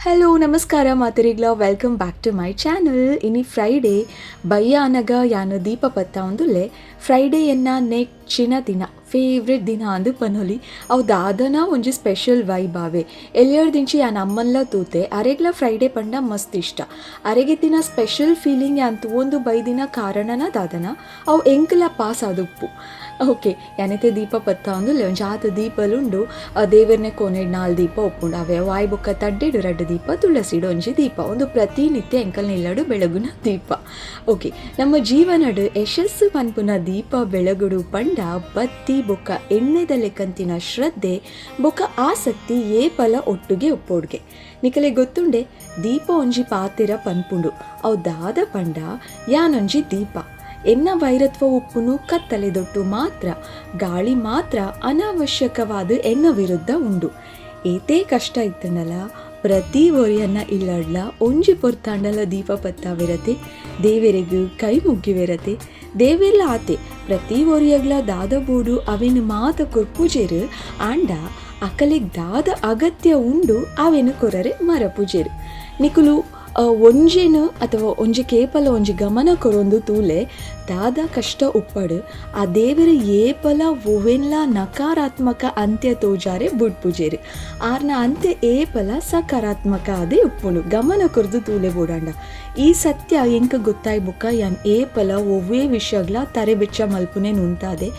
Hello ನಮಸ್ಕಾರ ಮಾತರಿಗ್ಲ, welcome back to my channel. ಇನಿ Friday ಬಯ್ಯಾನಗ ಯಾನು ದೀಪ ಪತ್ತ ಒಂದುಲ್ಲೆ. ಫ್ರೈಡೇಯನ್ನ ನೆಚ್ಚಿನ ದಿನ, ಫೇವ್ರೆಟ್ ದಿನ ಅಂದು ಪನೊಲಿ. ಅವು ದಾದನ ಒಂಜಿ ಸ್ಪೆಷಲ್ ವೈಬ್ ಆವೆ. ಎಲ್ಲಿಯರ್ದಿಂಚಿ ಯಾನ್ ಅಮ್ಮನ್ಲ ತೂತೆ, ಅರೆಗ್ಲ ಫ್ರೈಡೇ ಪಂಡ ಮಸ್ತ್ ಇಷ್ಟ. ಅರೆಗೆತ್ತಿನ ಸ್ಪೆಷಲ್ ಫೀಲಿಂಗ್ ಯಾನ್ ತೂವೊಂದು ಬೈದಿನ ಕಾರಣನ ದಾದನ ಅವು ಎಂಕಲ ಪಾಸ್ ಆದುಪ್ಪು. ಓಕೆ, ಯಾನಿತ್ತೆ ದೀಪ ಪತ್ತ ಒಂದುಲ್ಲೆ. ಒಂಜಿ ಆತ್ ದೀಪಲುಂಡು. ದೇವರ್ನೆ ಕೋನೆಡ್ ನಾಲ್ ದೀಪ ಉಪ್ಪುಂಡು. ಅವೆ ವಾಯ್ ಬೊಕ್ಕ ತಡ್ಡೆಡು ರಡ್ಡ್ ದೀಪ, ತುಳಸಿಡು ಒಂಜಿ ದೀಪ. ಒಂದು ಪ್ರತಿನಿತ್ಯ ಎಂಕಲ್ನ ಇಲ್ಲಡು ಬೆಳಗುನ ದೀಪ. ಓಕೆ, ನಮ್ಮ ಜೀವನಡು ಯಶಸ್ಸು ಪನ್ಪುನ ದೀಪ ಬೆಳಗುಡು ಪಂಡ ಬತ್ತಿ ಬೊಕ್ಕ ಎಣ್ಣೆದ ಲೆಕ್ಕಂತಿನ ಶ್ರದ್ಧೆ ಬೊಕ್ಕ ಆಸಕ್ತಿ ಏಪಲ ಒಟ್ಟುಗೆ ಉಪ್ಪೋಡ್ಗೆ. ನಿಕಲೆ ಗೊತ್ತುಂಡೆ, ದೀಪ ಒಂಜಿ ಪಾತೆರ ಪನ್ಪುಂಡು. ಅವು ದಾದ ಪಂಡ, ಯಾನೊಂಜಿ ದೀಪ, ಎನ್ನ ವೈರತ್ವ ಉಪ್ಪುನು ಕತ್ತಲೆ ದೊಟ್ಟು ಮಾತ್ರ, ಗಾಳಿ ಮಾತ್ರ ಅನಾವಶ್ಯಕವಾದ ಎನ್ನ ವಿರುದ್ಧ ಉಂಡು. ಏತೇ ಕಷ್ಟ ಇತ್ತನಲ, ಪ್ರತಿ ಒರಿಯನ್ನ ಇಲ್ಲಡ್ಲ ಒಂಜಿ ಪೊರ್ತಾಂಡಲ ದೀಪ ಪತ್ತಾವಿರತೆ, ದೇವೆರೆಗ್ ಕೈ ಮುಗ್ಗಿವಿರತೆ. ದೇವೆರ್ಲ ಆತೆ ಪ್ರತಿ ಒರಿಯಗ್ಲ ದಾದ ಬೋಡು ಅವೆನ್ ಮಾತ ಕೊರ್ಪುಜೆರು. ಆಂಡ ಅಕಲೆಗ್ ದಾದ ಅಗತ್ಯ ಉಂಡು ಅವೆನ್ ಕೊರರೆ ಮರಪುಜೆರು. ನಿಕುಲು ಒಂಜೆನು ಅಥವಾ ಒಂಜಿ ಕೇಪಲ ಒಂಜಿ ಗಮನ ಕೊರೊಂದು ತೂಲೆ, ದಾದ ಕಷ್ಟ ಉಪ್ಪಡು ಆ ದೇವರ ಏಪಲ ಒವೆನ್ಲ ನಕಾರಾತ್ಮಕ ಅಂತ್ಯ ತೋಜಾರೆ ಬುಡ್ಪುಜೇರು. ಆರ್ನ ಅಂತ್ಯ ಏಪಲ ಸಕಾರಾತ್ಮಕ ಅದೇ ಉಪ್ಪುಂಡು. ಗಮನ ಕೊರ್ದು ತೂಲೆ ಬೋಡಾಂಡ. ಈ ಸತ್ಯ ಎಂಕ ಗೊತ್ತಾಯ್ ಬುಕ್ಕ ಯಾನ್ ಏಪಲ ಒವ್ವೇ ವಿಷಯಗ್ಲ ತರೆ ಬೆಚ್ಚ ಮಲ್ಪುನೆ ನುಂತಾದೆ.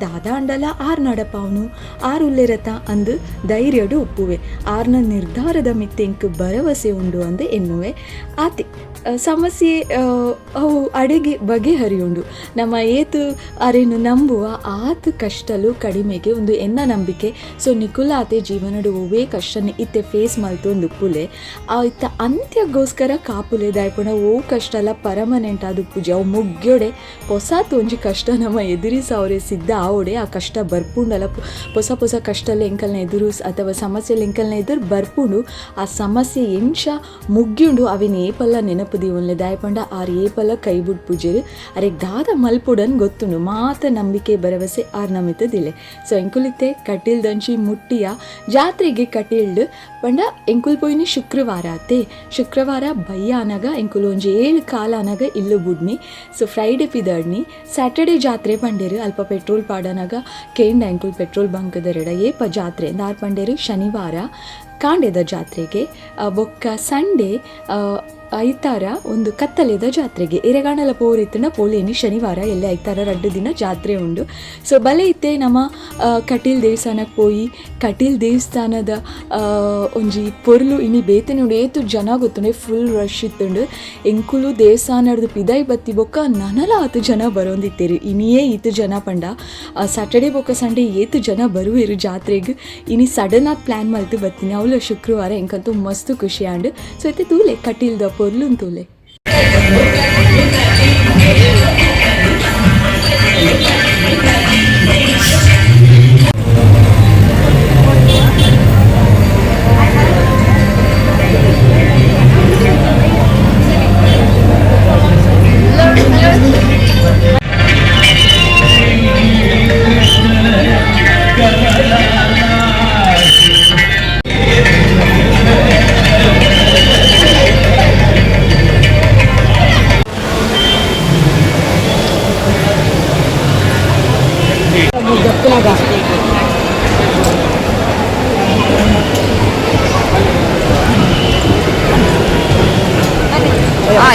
ದಾದಾಂಡಲ ಆರ್ ನಡಪಾವ್ನು, ಆರ್ ಉಲ್ಲೆರತ ಅಂದು ಧೈರ್ಯಡು ಉಪ್ಪುವೆ. ಆರ್ನ ನಿರ್ಧಾರದ ಮಿತ್ತೆ ಎಂಕ್ ಭರವಸೆ ಉಂಡು ಅಂದು ಎನ್ನುವೆ. ಆತೆ ಸಮಸ್ಯೆ ಅವು ಅಡೆಗೆ ಬಗೆಹರಿಯುಂಡು. ನಮ್ಮ ಏತು ಅರೆನು ನಂಬುವ ಆತ್ ಕಷ್ಟಲು ಕಡಿಮೆಗೆ ಒಂದು ಎನ್ನ ನಂಬಿಕೆ. ಸೊ ನಿಕುಲಾತೆ ಜೀವನಡು ಒವ್ವೇ ಕಷ್ಟನ ಇತ್ತೆ ಫೇಸ್ ಮಲ್ತೊಂದು ಉಪ್ಪುಲೆ, ಆ ಇತ್ತ ಅಂತ್ಯಗೋಸ್ಕರ ಕಾಪುಲೆ. ದಾಯಪುಣ ಓ ಕಷ್ಟ ಎಲ್ಲ ಪರ್ಮನೆಂಟ್ ಆದ್ ಉಪ್ಪುಜಿ. ಅವು ಮುಗ್ಯೋಡೆ ಪೊಸಾತ್ ಒಂಜಿ ಕಷ್ಟ ನಮ್ಮ ಎದುರಿಸವ್ರೆ ಸಿದ್ಧ ಆವಡೆ. ಆ ಕಷ್ಟ ಬರ್ಪುಂಡಲ ಪೊಸ ಪೊಸ ಕಷ್ಟಲ ಎಂಕಲ್ನ ಎದುರು ಅಥವಾ ಸಮಸ್ಯೆ ಎಂಕಲ್ನ ಎದುರು ಬರ್ಪುಂಡು. ಆ ಸಮಸ್ಯೆ ಎಂಚ ಮುಗ್ಯುಂಡು ಅವಿನ ಏಪಲ್ಲ ನೆನಪು ದೀವೊನ್ಲೆ. ದಾಯಪಂಡ ಆರ್ ಏಪಲ್ಲ ಕೈ ಬುಡ್ಪುಜೆರು. ಅರೆಗ್ ದಾದ ಮಲ್ಪುಡನ್ ಗೊತ್ತುಂಡು. ಮಾತ ನಂಬಿಕೆ ಭರವಸೆ ಆರ್ ನಮಿತ ದಿಲೆ. ಸೊ ಎಂಕುಲಿತ್ತೆ ಕಟೀಲ್ ದಂಚಿ ಮುಟ್ಟಿಯ ಜಾತ್ರೆಗೆ. ಕಟೀಲ್ಡ್ ಪಂಡ ಎಂಕುಲ್ ಪೋಯಿನಿ ಶುಕ್ರವಾರ ಅತ್ತೆ. ಶುಕ್ರವಾರ ಬಯ್ಯ ಅನಗ ಎಂಕುಲು ಒಂಜಿ 7 ಕಾಲ ಅನಗ ಇಲ್ಲು ಬುಡ್ನಿ. ಸೊ ಫ್ರೈಡೆ ಪಿದಡ್ನಿ, ಸ್ಯಾಟರ್ಡೆ ಜಾತ್ರೆ ಪಂಡೇರು. ಅಲ್ಪ ಪೆಟ್ರೋಲ್ ಪಾಡನಗ ಕೇಂಡ ಎಂಕುಲ್ ಪೆಟ್ರೋಲ್ ಬಂಕ್ ದರೆಡ ಏಪ ಜಾತ್ರೆ ದಾರ್ ಪಂಡೇರು, ಶನಿವಾರ ಕಾಂಡೆದ ಜಾತ್ರೆಗೆ, ಬೊಕ್ಕ ಸಂಡೇ ಐತಾರ ಒಂದು ಕತ್ತಲೆದ ಜಾತ್ರೆಗೆ. ಎರೆಗಾಣಲ ಪೋರಿತ್ತನ ಪೋಲೇನಿ. ಶನಿವಾರ ಎಲ್ಲೆ ಐತಾರ ರಡ್ಡು ದಿನ ಜಾತ್ರೆ ಉಂಡು. ಸೊ ಬಲೆ ಇತ್ತೆ ನಮ್ಮ ಕಟೀಲ್ ದೇವಸ್ಥಾನಕ್ಕೆ ಪೋಯಿ. ಕಟೀಲ್ ದೇವಸ್ಥಾನದ ಒಂಜಿ ಪೊರ್ಲು ಇನಿ ಬೇತೆನೆ ಉಂಡು. ಏತು ಜನ ಗೊತ್ತುಂಡೆ, ಫುಲ್ ರಶ್ ಇತ್ತುಂಡು. ಎಂಕುಲು ದೇವಸ್ಥಾನದ ಪಿದಾಯಿ ಬತ್ತಿ ಬೊಕ್ಕ ನನಲ ಆತು ಜನ ಬರೋಂದಿತ್ತೇರು. ಇನಿಯೇ ಈತು ಜನ ಪಂಡ ಸ್ಯಾಟರ್ಡೆ ಬೊಕ್ಕ ಸಂಡೇ ಏತು ಜನ ಬರುವೆರು ಜಾತ್ರೆಗೆ. ಇನಿ ಸಡನ್ ಆಗಿ ಪ್ಲ್ಯಾನ್ ಮಲ್ತು ಬತ್ತೀನಿ ಅವಳು ಶುಕ್ರವಾರ. ಎಂಕಂತೂ ಮಸ್ತ್ ಖುಷಿ ಆಂಡ್. ಸೊ ಇತ್ತೆ ತೂಲೆ, ಕಟೀಲ್ದ ಪೊರ್ಲುನ್ ತೂಲೆ.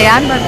ಯಾನ್ ಬರ್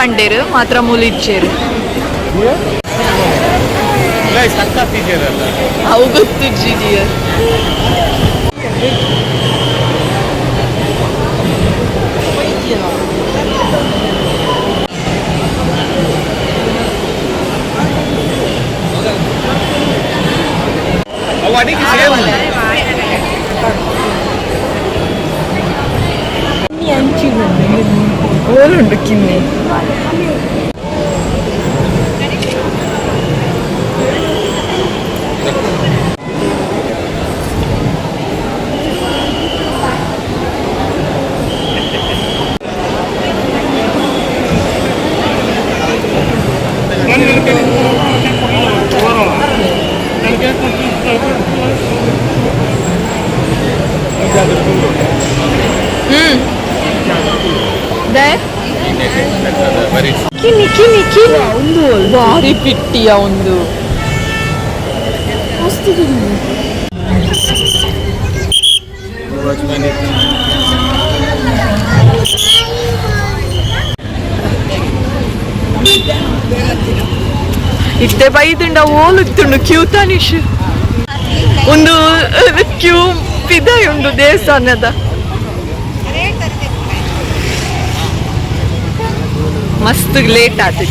ಪಂಡೇರು ಮಾತ್ರ ಮೂಲಿಜ್ಜೇರು. ಅವು ಗೊತ್ತುಜ್ಜಿ ಡಿಯರ್. ಓಲುಂಡು ಕಿನ್ನಿ. ಕಿನ್ನಿ ಕಿನ್ನಿ ಕಿನ್ನಿ ಒಂದು ಭಾರಿ ಪಿಟ್ಟಿಯ ಒಂದು. ಇತ್ತೆ ಬೈದುಂಡ ಓಲುತ್ತುಂಡು ಕ್ಯೂ ತನಿಷ್ ಒಂದು ಕ್ಯೂ ಪಿದೈ ಉಂಡು ದೇವಸ್ಥಾನದ. ಮಸ್ತ್ ಲೇಟ್ ಆತು.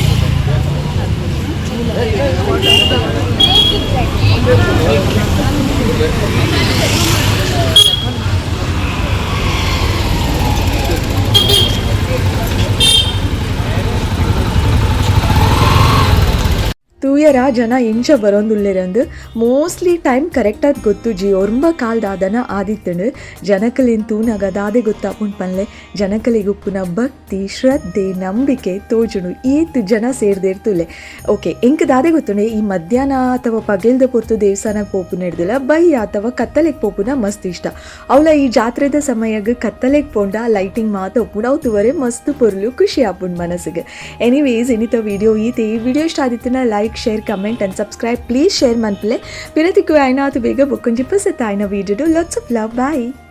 ತೂಯರ ಜನ ಎಂಚ ಬರೋಂದುಲ್ಲೆರಂದು ಮೋಸ್ಟ್ಲಿ ಟೈಮ್ ಕರೆಕ್ಟಾಗಿ ಗೊತ್ತುಜಿ. ಒರ್ಂಬ ಕಾಲ್ದಾದನ ಆದಿತ್ತಂಡು. ಜನಕಲೆನ್ ತೂನಗ ದಾದೆ ಗೊತ್ತಾಪುಂಡು ಪನ್ಲೆ. ಜನಕಲೆಗ್ ಉಪ್ಪುನ ಭಕ್ತಿ, ಶ್ರದ್ಧೆ, ನಂಬಿಕೆ ತೋಜುಂಡು. ಏತ್ ಜನ ಸೇರ್ದಿರ್ತುಲೆ. ಓಕೆ, ಎಂಕ್ ದಾದೆ ಗೊತ್ತುಂಡೆ, ಈ ಮಧ್ಯಾಹ್ನ ಅಥವಾ ಪಗೆಲ್ದ ಪೊರ್ತು ದೇವಸ್ಥಾನಕ್ಕೆ ಪೋಪುನ ಹಿಡ್ದಿಲ್ಲ, ಬೈ ಅಥವಾ ಕತ್ತಲೆಗ್ ಪೋಪುನ ಮಸ್ತ್ ಇಷ್ಟ. ಅವಳ ಈ ಜಾತ್ರೆದ ಸಮಯಗ್ ಕತ್ತಲೆಗ್ ಪೋಂಡ ಲೈಟಿಂಗ್ ಮಾತ ಉಪ್ಪುಂಡು. ಅವು ತೂವರೆ ಮಸ್ತ್ ಪೊರ್ಲು, ಖುಷಿ ಆಪುಂಡು ಮನಸ್ಸಿಗೆ. ಎನಿವೇಸ್, ಇನಿತ ವಿಡಿಯೋ ಈತೆ. ಈ ವಿಡಿಯೋ ಇಷ್ಟ ಆದಿತ್ತಿನ like, share, comment and subscribe. Please share ಮನ್ಪುಲೆ. ಪಿರತಿಕ್ಕು ಆಯ್ನ ಆತು ಬೇಗ ಬೊಕ್ಕೊಂಜಿ ಪೊಸತ್ ಆಯ್ನ video. Lots of love, bye.